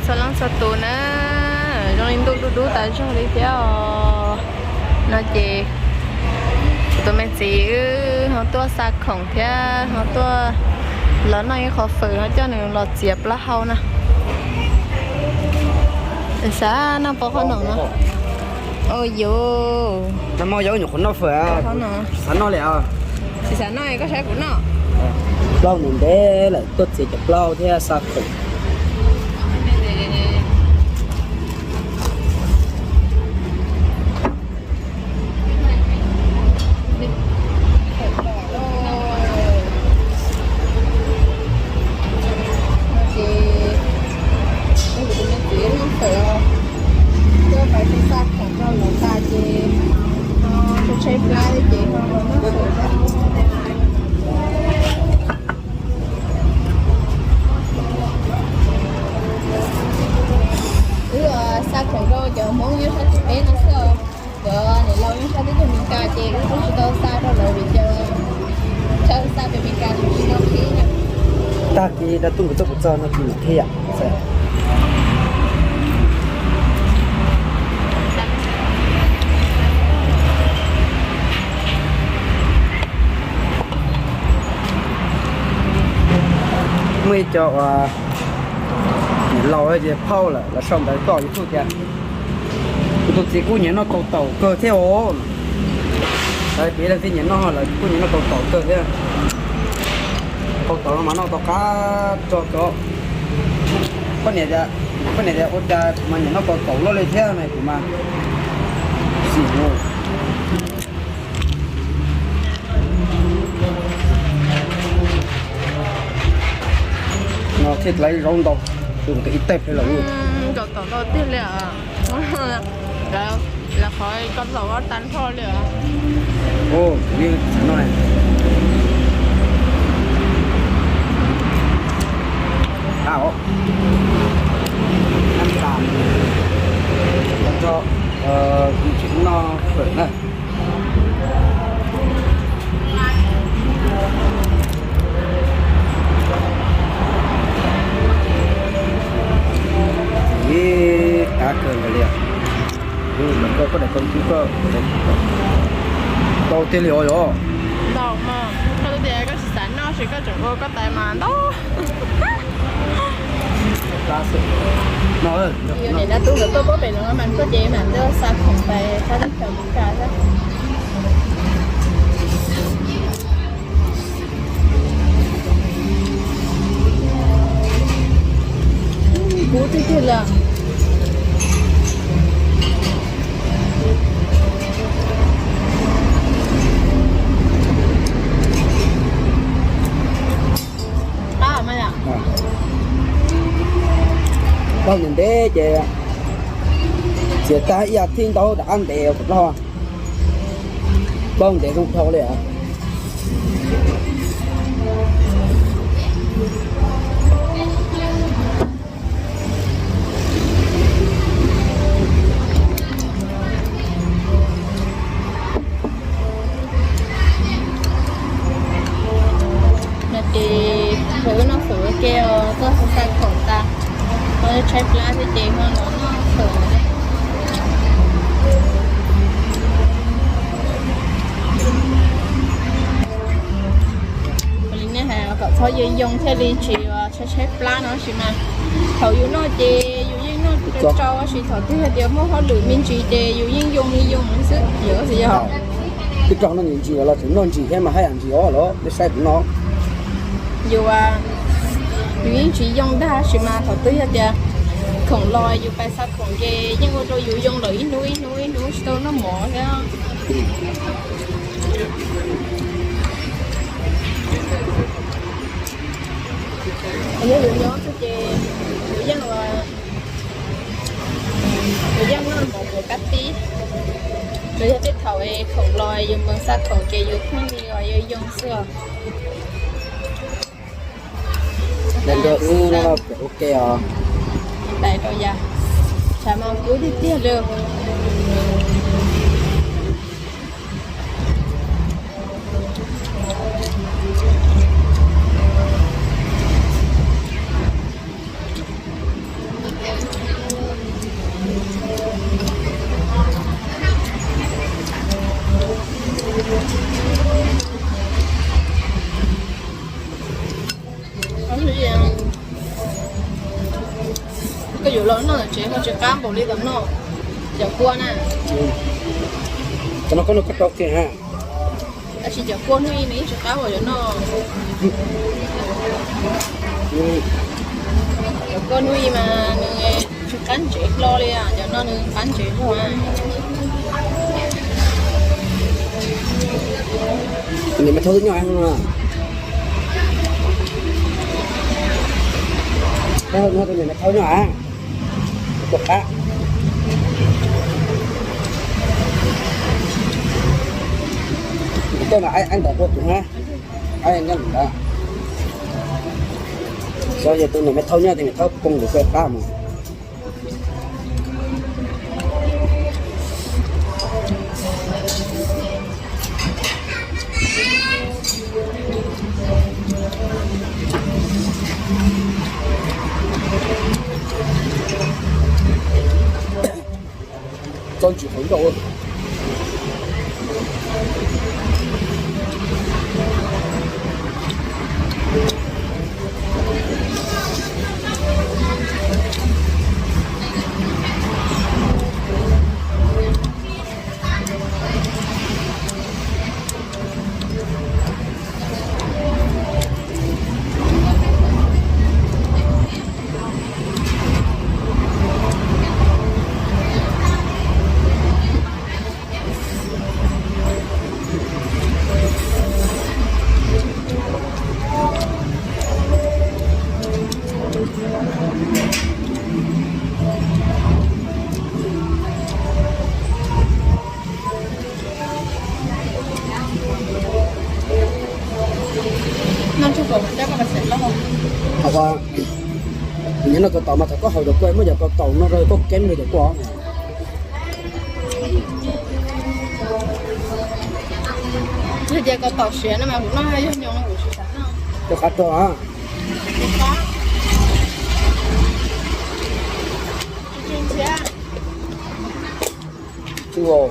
Txhua leej txhua tus na, zoo li ntuj dub dub tas zog li thiab os. No ces kuv tus me txiv wb ho tuaj xa khoom thiab ho tuaj los noj ib qho fawm ho coj nws los txiav plaub hau na. Xav noj pov qhov no no. Ua yuv. Nag hmo yog nyuam qhuav noj fawm, xav noj li os. Tsis xav noj koj saib kuv noj. Plaub ntev ntev lawm tuaj txiav cov plaub thiab xa khoom. Ces kuv tus me txiv noj fawm, tuaj pais txiav xa khoom rau lawv tas ces tshaib tshaib plab ces ho los noj fawm. Wb xa khoom rau cov Hmoob nyob sab tim peb no xwb os. Cov niam laus nyob sab teb chaws Amelikas ces wb kuj tsis tau xa rau lawv vim tias chaw xa pem Amelikas tsis tau qhib na. Tag kis dab tuj nkawd tuaj kuv txog no kis mam qhib yom. Muaj ib co uas niam laus ces phauj lawm los sau ntawv tso YouTube tias kuv tus txiv kuj nyiam noj kaus taum kawg thiab os. Lawv piav lawv thiaj nyiam noj, lawv kuj nyiam noj kaus taum kawg thiab. Kaus taum no mas noj tau qab tso cov. Poj niam tias, poj niam tias ua cas kuv mas nyiam noj kaus taum loj li thiab na, kuv mas xis mus. No thiaj tau zaub ntau, tus ntawd ib teg phev los ua. Kaus taum ntau tiag li os. Lawv qhov kaus taum tag nrho li os. Ua, kuv yeej xav noj. Qab os. Nab tas, tso, kuv tsis noj fawm na. Ib qab kawg nkaus li. Koj daim tau tub koj tau tiag li os yom. Tau mas koj tias koj tsis xav noj ces koj tseem ua koj tais mas ntau. Niam dab tub nkawd tuaj pem no mas koj ces mam tuaj xa khoom pais sab teb chaws Amelikas xwb. Kub tiag tiag li. Qab mas yom. Plaub ntev ntev ces txiav tag ib as thiv ntau rov qab ntev kom plaub. Plaub ntev zoo dhau li os. No ces thaum wb noj fawm ua ke os, tuaj xa khoom tas, ho tshaib plab thiab ces ho los noj fawm. Ua li nej hais kom txhob yoo yoo thiaj li tsis tshaib tshaib plab no sis mas thaum yus noj ces yus yeej noj tsau tsau sis thaum twg hais tias muaj hauj lwm me ntsis ces yus yeej yoo li yoo xwb, yog tsis yog? Twb raug noj ntsis los tseem noj ntsis thiab mas haj yam ntsis os los nej saib kuv no. Yus, yus yeej tsis yoo ntag sis mas thaum twg yog tias khoom los yus pais xa khoom ces yeej ua rau yus yoo lawm ib hnub ib hnub ib hnub tsis tau noj mov thiab. Yog yus nyob xwb ces yus yeej, yus yeej noj mov mus kab tib. Tsuas yog tej thaum khoom los yus mus xa khoom ces yus pheej li os yoo yoo xwb os. Daim nrog wb no ua ke os. Daim rau yam, tshav mas kub tiag tiag li. Yuav los noj tsev ho tsis qab npaum li tom no. Cov kua na. Cov no koj noj koj rau kiag ha. Tab sis cov kua hnub ib nws yeej tsis qab uas yuav noj. Cov kua hnub ib mas nws tsis qab ntsev hlo li, cov no nws qab ntsev hlo. Niam Maiv Thaub twb nyob no. Tus niam Maiv Thaub nyob a. Tus qab. Tus no aib ntawd tua tus na. Aib nyob ntawd. Xyov yog tus niam Maiv Thaub nyob tus niam Maiv Thaub poob tus qab mus. Txo ntsis qhov ncauj. Nyob no koj tau mas thaum koj haus cov kua muab cov kua taum no rau koj keeb rau cov kua. Yog tias koj taum siav no mas kuv noj yog nyoos no kuv tsis xav noj. Koj qab rau a. Tsis qab. Tsis qab.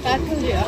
Qab kawg li os.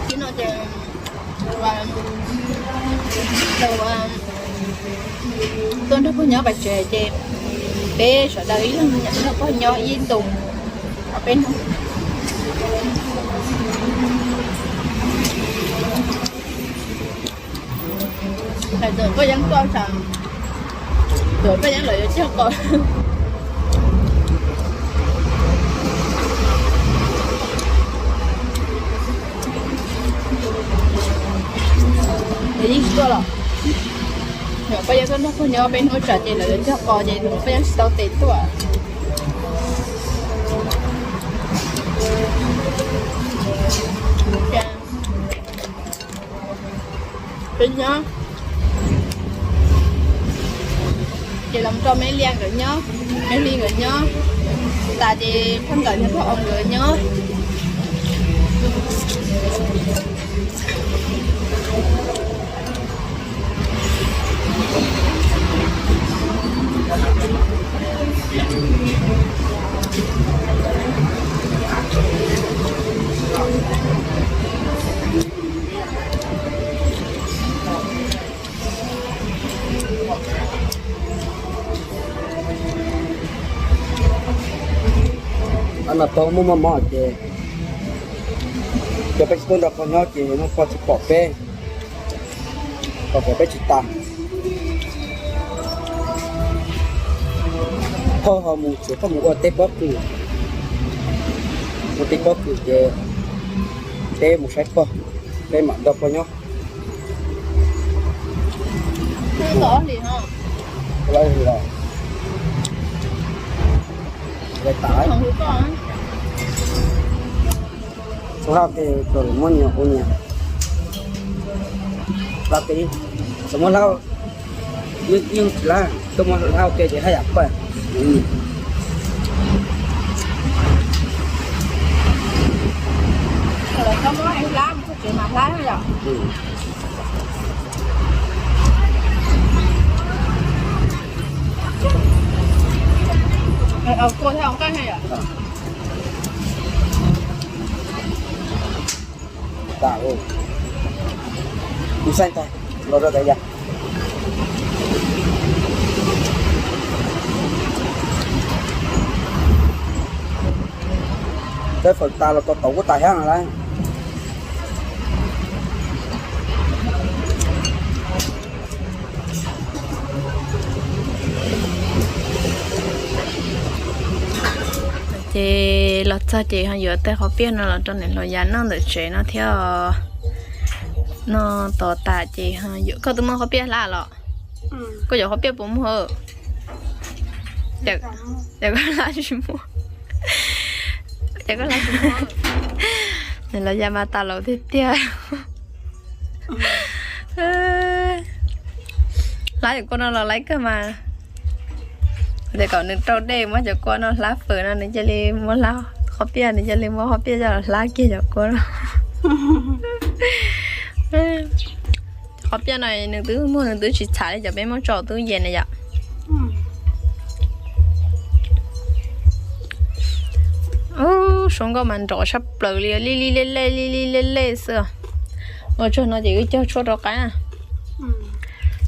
Ces no ces tus tuaj nrog pog nyob pem tsev ces peb sawv daws ib leeg nrog pog nyob ib ntus. Peb hnub. Hais txog Paj Yeeb tuaj, txog Paj Yeeb lawv yuav cog qos. Yeej tsis tuaj los. Paj Yeeb tuaj nrog pog nyob peb hnub tsam ces lawv yuav cog qos ces Paj Yeeb tsis tau tes tuaj. Peb nyob ces los rau Me Lia nkawd nyob, Me Lia nkawd nyob tas ces Thaj Nkawm nyob, Thaj Au nkawd nyob. Qhov no tau muaj mov mov ces, ces peb tsis tuaj nrog pog nyob ces muaj pog tsis pom peb, pog pom peb tsis tas. Pog ho mus tsev, pog mus ua teb pob kws, ua teb pob kws ces peb mus saib pog, peb mam nrog pog nyob. Ua li los, ua tas. Txhua hauj tej tau muab nyias ua nyias. Hlab teb, txawm muab hlab, yeej tsis hlab, tuaj muab hlab ua ke ces haj yam pawg. Mus xeeb tag los rau tas yas. Peb fawm tas los tau tauv kuj tas thiab no lauj. Ces los txog ces ho yuav tej qhov piaj no los rau niam hluas Yas noj ntawm tsev no thiab. Noj tos tas ces, koj twb muaj qhov piaj hlab los? Koj yuav qhov piaj puas muag? Ces koj hlab tsis muag. Ces koj hlab tsis muag. Niam hluas Yas mas tas laus tiag tiag. Hlab cov kua no los laib kawg mas. Tias kom nws rau dej muab cov kua no hlab fawm no nws cia li muab hlab qhov piaj, nws cia li muab qhov piaj coj los hlab kiag cov kua no. Qhov piaj no nws twb muag, nws twb tsis txham li cov peb muab tso tub yees na yom. Ub, suab nkauj mas nrov tshaj plaws li, li li lej lej li li lej lej xwb. Ua tsaug no ces wb cog tshuaj rau qaib na.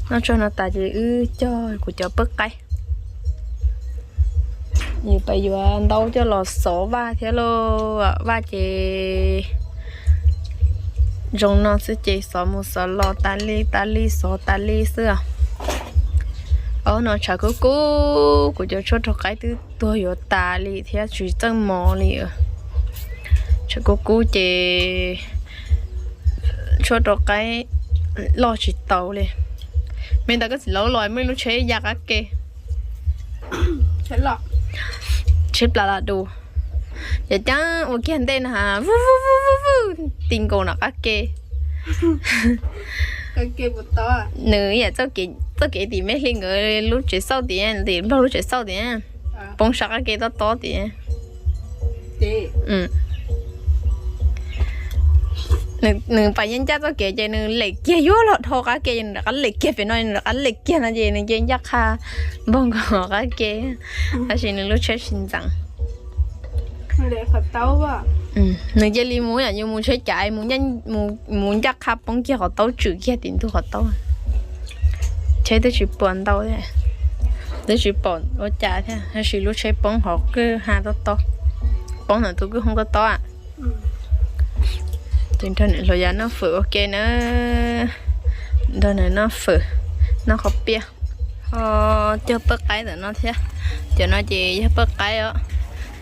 Noj tsaug no tas ces wb cog kuv cov pawg qaib. Yus pais yuav ntaub coj los xov vaj thiab lauj. Vaj ces zoo no xwb ces xov mus xov los tas li tas li xov tas li xwb. Ob hnub no tshav kub kub, kuv cov tshuaj rau qaib twb tuag yuav tas li thiab tsis txawj mov li. Tshav kub kub ces tshuaj rau qaib loj tsis taus li. Me ntawd koj txiv laus los muaj ib lub tsheb ya qab ke, tsheb plas las dus, ces caab ua kiag ntej na, vwj vwj vwj vwj vwj, ti nkaus nram qab ke. Nws yam txoj kev tim Meb Hli nkawd lub tsev xauj tim, tim Nplog lub tsev xauj tim, poob sab qab ke tob tob tim. Nws pais ncaj ncaj txoj kev ces nws lem kiag yuav los dhau qab ke, nws rov qab lem kiag pem no, nws rov qab lem kiag no ces nws cia ncaj qha npog nkaus qab ke, tab sis nws lub tsheb tsis ntxeev. Nws cia li mus yam yus mus tsheb cav, mus ncaj qha poob kiag qhov taub, tswm kiag tim ntug qhov taub. Tsheb twb tsis pom ntau thiab, twb tsis pom ua cas thiab, tab sis lub tsheb poob hauv kwj ha tob tob, poob ntawm tus kwj hoob tob tob. Ces nrog niam hluas Yas noj fawm ua ke na, nrog nws noj fawm, noj qhov piaj, ho cog pawg qaib ntawm no thiab. Cov no ces yog pawg qaib os.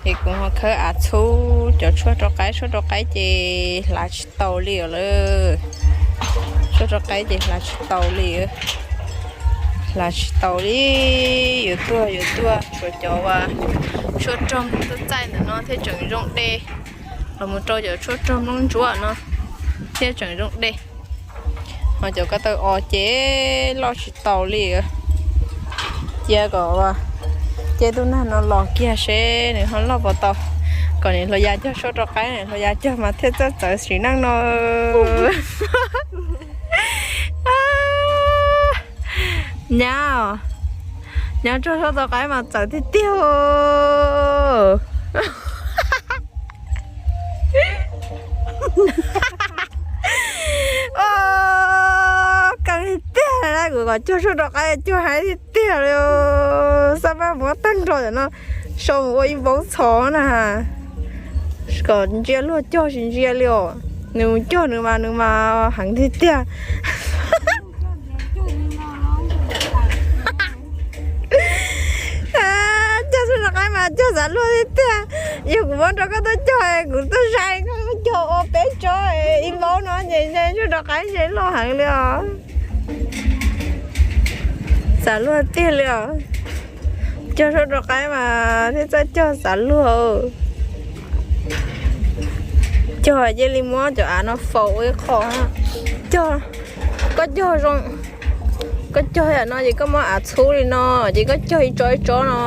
Ces kuv ho khawb av txhub cov tshuaj rau qaib, tshuaj rau qaib ces hlav tsis taus li os lawm. Tshuaj rau qaib ces hlav tsis taus li, hlav tsis taus li. Yuav tuag yuav tuag, tshuav cov uas tshuaj rog txaij txaij ntawm no thiaj tseem zoo de, los mus rau cov tshuaj rog nplooj ntsuab no thiaj tseem zoo de. Ho cov ko taw os ces loj tsis taus li. Cia kom, cia tus nag no los kiag seb nws ho loj puas tau, kom niam hluas Yas cog tshuaj rau qaib, niam hluas Yas cog mas thiaj txawj txawv sim neej no. Nyab, nyab cog tshuaj rau qaib mas txawv tiag tiag. Keej tiag na. Kom cog suab rov qab cog heev tiag tiag li. Xab mab muab tag nrho cov no sau mus ua ib vauv txhos na. Kom ntsia luag cog tsis ntsia li os. Nws mus cog nws mas nws mas heev tiag tiag. Cog suab rov qab mas cog xav luag tiag tiag. Yog kuv muab rau koj tuaj cog, kuv tuaj saib koj muab cog ua peb tsob ib vauv no ces suab rov qab ntshe loj heev li os. Xav luag tiag li os. Cog suab rov qab mas thiaj txawj cog xav luag. Cog cia li muab cov av no faus ua ib qho. Cog, koj cog zoo, koj cog yam no ces koj muab av txhub li no, ces koj cog ib tsob ib tsob no.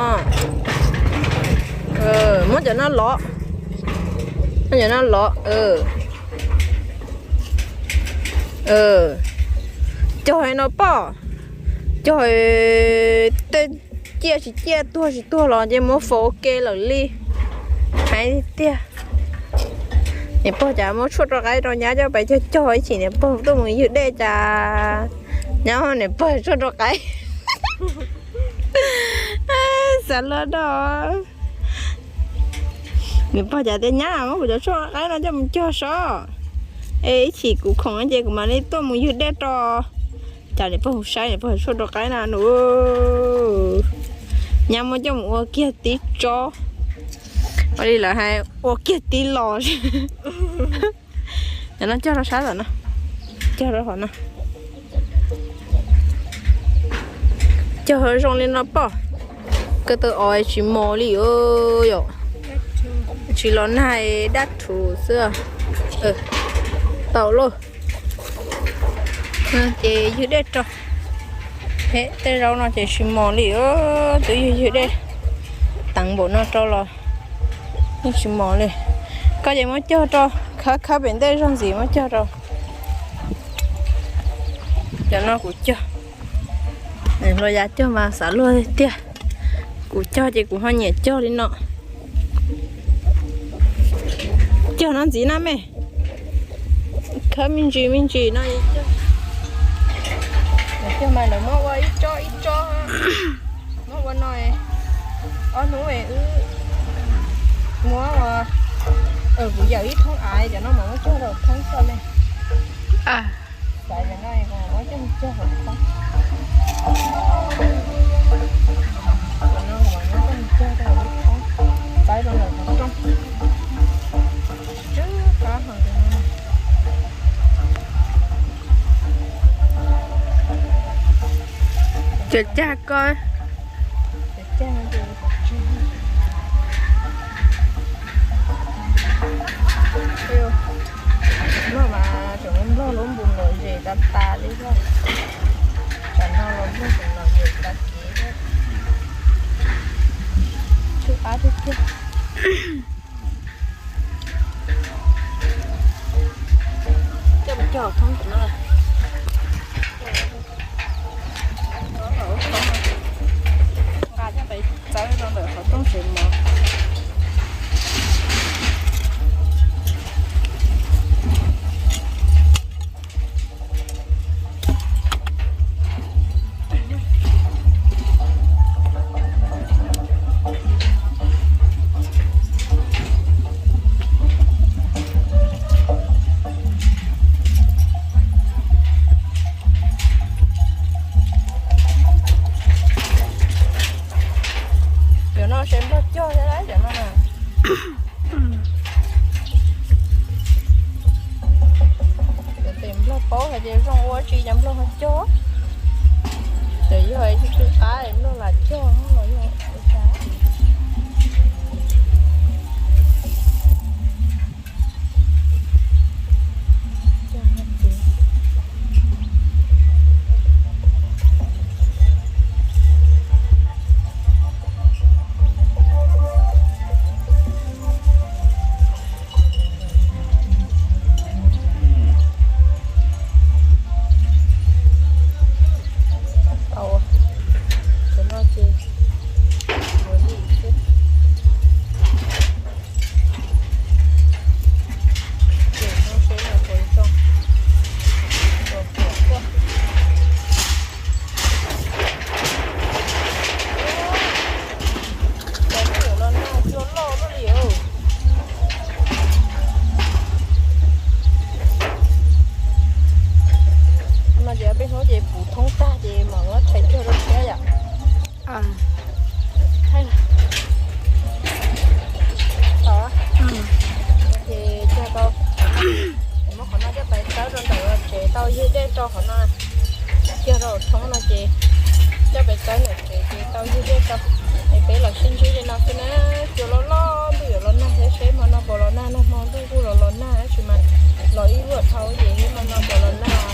Muab cov no lov, muab cov no lov. Cog no pom, cog tej ciaj tsis ciaj tuag tsis tuag los ces muab faus ua ke lawm li. Heev tiag. Niam pog cas muab tshuaj rau qaib rau nyab coj pais cog cog ib chim niam pog tuaj mus ywg dej cas nyab niam pog tshuaj rau qaib. Xav luag dog. Niam pog cas tias nyab muab kuv cov tshuaj rau qaib no coj mus cog sob, es ib chim kuv khoom ces kuv mam li tuaj mus ywg dej rau. Cas niam pog mus saib niam pog tshuaj rau qaib na nus. Nyab muab coj mus ua kiag tib tsob, ua li lawv hais ua kiag tib los. Cov no cog rau sab tom no, cog rau hauv no. Cog zoo li no pom, ko taw os tsis mos li yom. Tsis los nag dab rhuv xwb. Tau lauj. Ces ywg dej rau. Tej zaub no ces tsis mos li, twb ywg ywg dej teev npaum no rau los yeej tsis mos li. Koj ces muab cog rau, khawb khawb pem ntej zog ntxiv muab cog rau. Cov no kuv cog, hluas yav cog mas xav luag tiag. Kuv cog ces kuv ho nyiam cog li no. Cog no ntxiv na me. Khawb me ntsis me ntsis no. Cog mas lawv muab ua ib tsob ib tsob, muab ua no. Ob hnub wb muab ua, kuv yawm ib thoob av cov no mas muab cog rau thoob xwb ne. Xaiv cov no muab cog cog hauv thoob. Cov no mas muab cog cog rau hauv thoob, xaiv rau ntawm qhov rooj. Tsw qab heev. Cov cag ko. Nplog mas tseem nplog lub npus lom zem tas tas li thiab. Tsam no los nplog tseem lom zem tas kev thiab. Tsw qab tiag tiag. Coj mus cog thoob no. Nqa coj pais txawb rau ntawm qhov rooj tsev mov. Cov no se nplog cog thiab lawm cov no na. Cov tes nplog paub hais tias zoo ua tsi cov nplog ho cog. Ces yog tsis tsw qab nplog lam cog los yog ua cas. Tau, cov no ces Thaij los. Tod. Ces cog tau. Muab qhov no coj pais txawb rau ntawm tsev tau yig dej rau qhov no. Cog rau thoob no ces coj pais txawb ntawm tsev ces tau yig dej rau. Es peb los sib ntsib li no xwb na, cua loj loj.